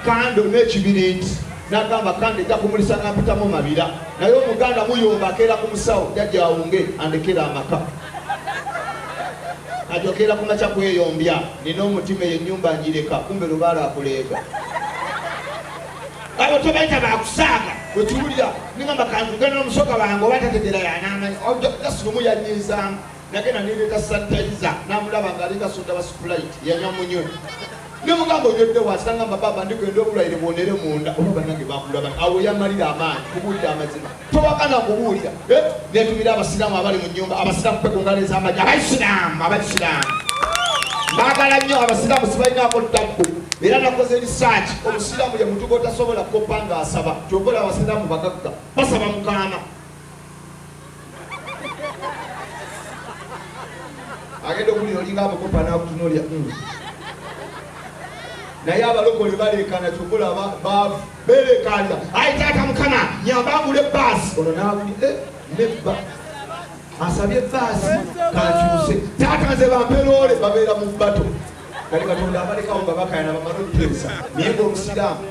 Kando n'ekibiriiti n'agamba kando ejja kumulisa nga mpitamu mabira. Naye Omuganda muyomba akeera ku musawo, jjajja awunge andekere amaka. Kati okeera ku makya kweyombya, nina omutima eyo ennyumba ngireka, kumbe lubaale akuleega. Abo tobayita bakusaaga wekiwulira ningamba kanzugenda n'omusoga wange oba tategeera yanaamanya just lumu yanyiizaamu nagenda nereeta sanitizer namulaba nga alinga soda wa Sprite yanywa munywe nemugamba onywedde wansi nangamba baaba ndigenda obulwaire bwonere munda oba banange bakulaba awo yamalira amaanyi kubuulira amazima towakana kubuulira eh, netumira abasiraamu abali mu nyumba abasiraamu kwe ku ngalo ez'amagye abayisiraamu abayisiraamu mbaagala nnyo abasiraamu sibalinaako tabbu era nakoze risaaki omusiraamu ye muntu gwotasobola kukopa ng'asaba kyova olaba abasiraamu bagagga basaba mukaama agenda okulira olinga amukopa nakutunulya hmm. Naye abalokole baleekana kyova olaba baavu berekanira ayi taata mukama nyamba ngule baasi ono naguli eh, nebba asabye baasi kankyuse taata nze bampe loole babeera mu bato kati katonda abalekawo nga bakayana bamale otuteesa naye nga omusiraamu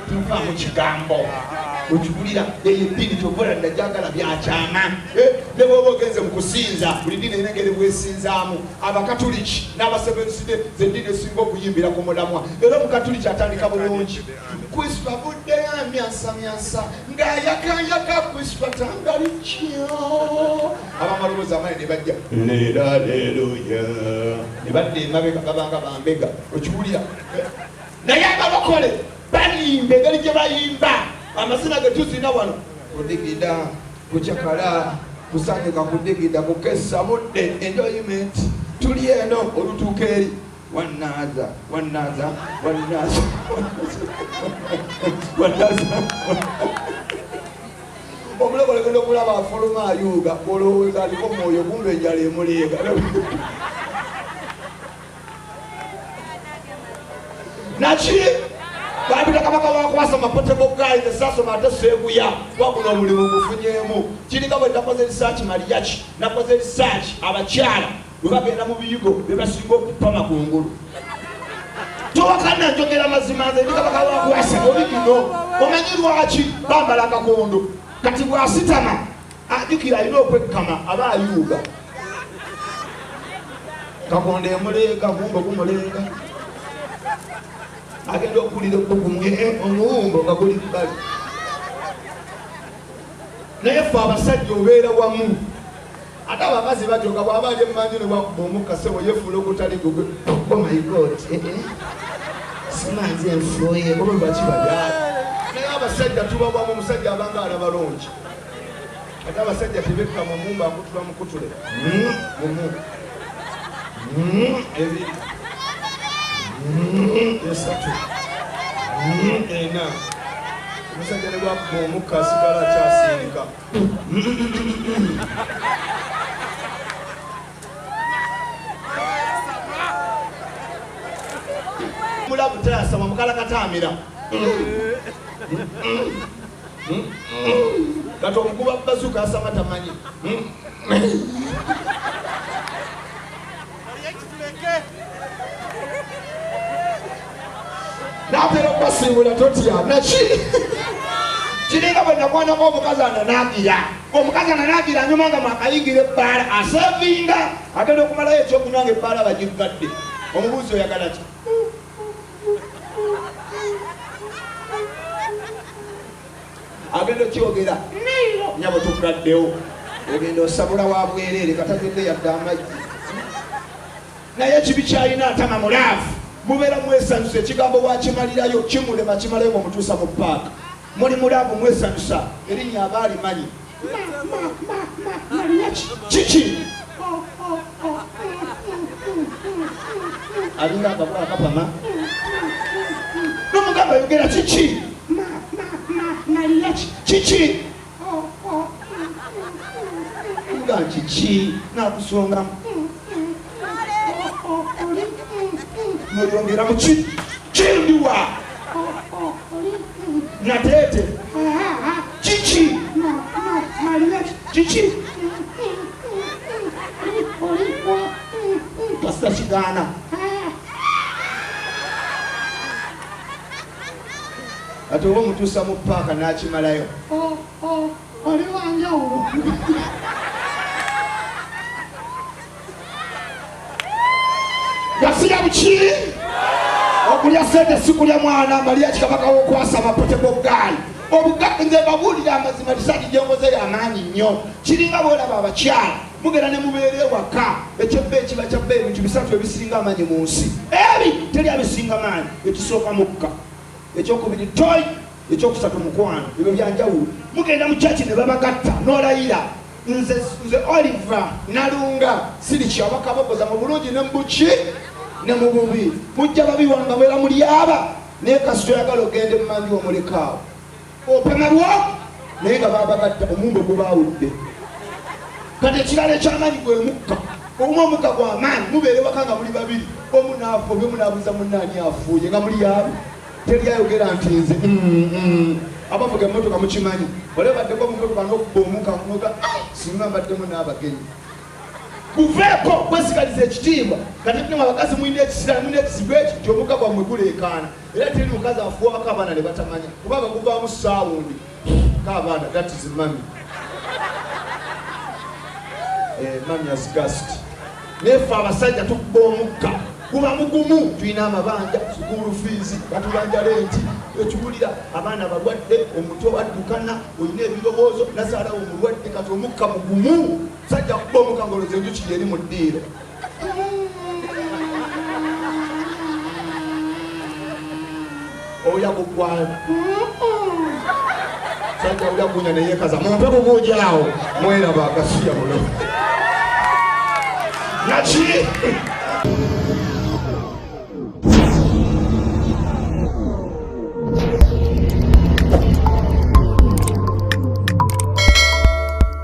tuvaamu kigambo okiwulira eyo eddiini kyovola najagala byakyama eh, ne bwoba ogenze mu kusinza buli ddiini erina engeri bwesinzaamu abakatuliki n'abasevenuside zeddiini esinga okuyimbira ku mulamwa era omukatuliki atandika bulungi kristo avuddeyo amyansamyansa ng'ayakayaka kristo atangalikyo abamaloboozi amaanyi ne bajja leero aleluya ne badda emabega babanga bambega okiwulira naye abalokole bayimba engeri gye bayimba amazina ge tuzina wano kudigida kucakala kusanyuka kudigida kukesa budde enjoyment tuli eno olutuuka eri wanaaza wanaaza wanaaza wanaaza omulokole genda okulaba afuluma ayuuga olowooza aliko mwoyo kumbe enjala emuleega naki bambita kabaka wakwasama potable guy nze sasoma ate seeguya wabula omulimu gufunyemu kiringa bwe nakoze research mariachi nakoze research abakyala bwe bagenda mu biyigo be basinga okupama ku ngulu towakana njogera mazima nze ndi kabaka wakwasama oli gino omanyi lwaki bambala akakondo kati bwasitama ajukira alina okwekkama aba ayuuga kakonda emuleega gumbo gumuleega agenda okuwulira ebbugumu eh, eh, omuwumbo nga guli bbali naye fe abasajja obeera wamu ate abakazi batyo nga bwaba ali emanju ne bwakuba omukka sebo yefuula ogutali gugwe oh my god eh, eh. simanzi enfuuye oba lwaki babyala naye abasajja tuba wamu omusajja abanga alaba longi ate abasajja tebekka mumumba akutula mukutule hmm, gumu hmm, ebiri hmm, esatu ena omusajja ne bwakuba omukka asigala akyasindika mulabu tayasama mukalakataamira kati omukuba bazuka asama tamanyi natera okubasiibula totya naki kiringa bwe nakwanako omukazi ananagira omukazi ananagira anyuma nga mwakayingira ebbaala asevinga agenda okumalayo ekyokunywa nga ebbaala bagiggadde omubuuzi oyagala ki agenda okyogera nyabo tugaddewo ogenda osabula wa bwereere katagedde yadde amaggi naye ekibi kyalina atama mulaavu mubeera mwesanyusa ekigambo wakimalirayo kimulema kimalayo ngaomutuusa mu paaka muli mulaavu mwesanyusa erinnya aba alimanyi kiki alinga akabwa akapama nomugamba yogera kiki kiki nga kiki nakusongamu noyongera muki kindiwa nateete kiki kiki Kasita kigaana. Kati oba omutuusa mu paaka n'akimalayo. Oh, oh, oli wanjawulo. Gasiya buki? Okulya sente si kulya mwana Maria kikabaka w'okwasama potable guy. Obuga nze mbabuulira amazima risaaki gye nkoze y'amaanyi nnyo. Kiringa bw'olaba abakyala mugenda ne mubeera ewaka ekyebba ekiba kya bba ebintu bisatu ebisinga amaanyi mu nsi. Ebi teri abisinga maanyi. Ekisooka mukka, ekyokubiri toyi, ekyokusatu mukwano. Ebyo bya njawulo. Mugenda mu church ne babagatta n'olayira. Nze nze Oliver Nalunga siri kyaba kabogoza mu bulungi ne mu buki ne mu bubi. Mujja babi wanga mwera muli aba naye kasita oyagala ogende mu manju omulekaawo opema lwo naye nga babagatta omumbo gubaawudde. Kati ekirala ekyamaanyi gwe mukka ogumu omukka gwa maanyi mubeera ewaka nga muli babiri omu naafa obi omu naabuuza munne ani afuuye nga muli abo. Teri ayogera nti nze mm, mm. Abavuga emmotoka mukimanyi wali obaddeko mu mmotoka n'okuba omuka noga singa mbaddemu n'abagenyi guveeko kwesigaliza ekitiibwa. Kati nno abakazi mulina ekisirani mulina ekizibu ekyo nti omukka gwammwe guleekaana era teri mukazi afuwako abaana ne batamanya kubanga guvaamu saawundi k'abaana that is mummy. Eh, mummy has gassed. Naye ffe abasajja tukuba omukka guba mugumu, tulina amabanja, sukuulu fiizi, batubanja lenti, ekiwulira abaana balwadde, omuto addukana, olina ebirowoozo, nazaalawo omulwadde, kati omukka mugumu. Sajja kuba omukka ng'olowooza enjuki yeri mu ddiiro. Owulira guggwayo. Sajja owulira gunya ne yeekaza, mumpe kuguuja awo, mweraba agasiya buno. Naki?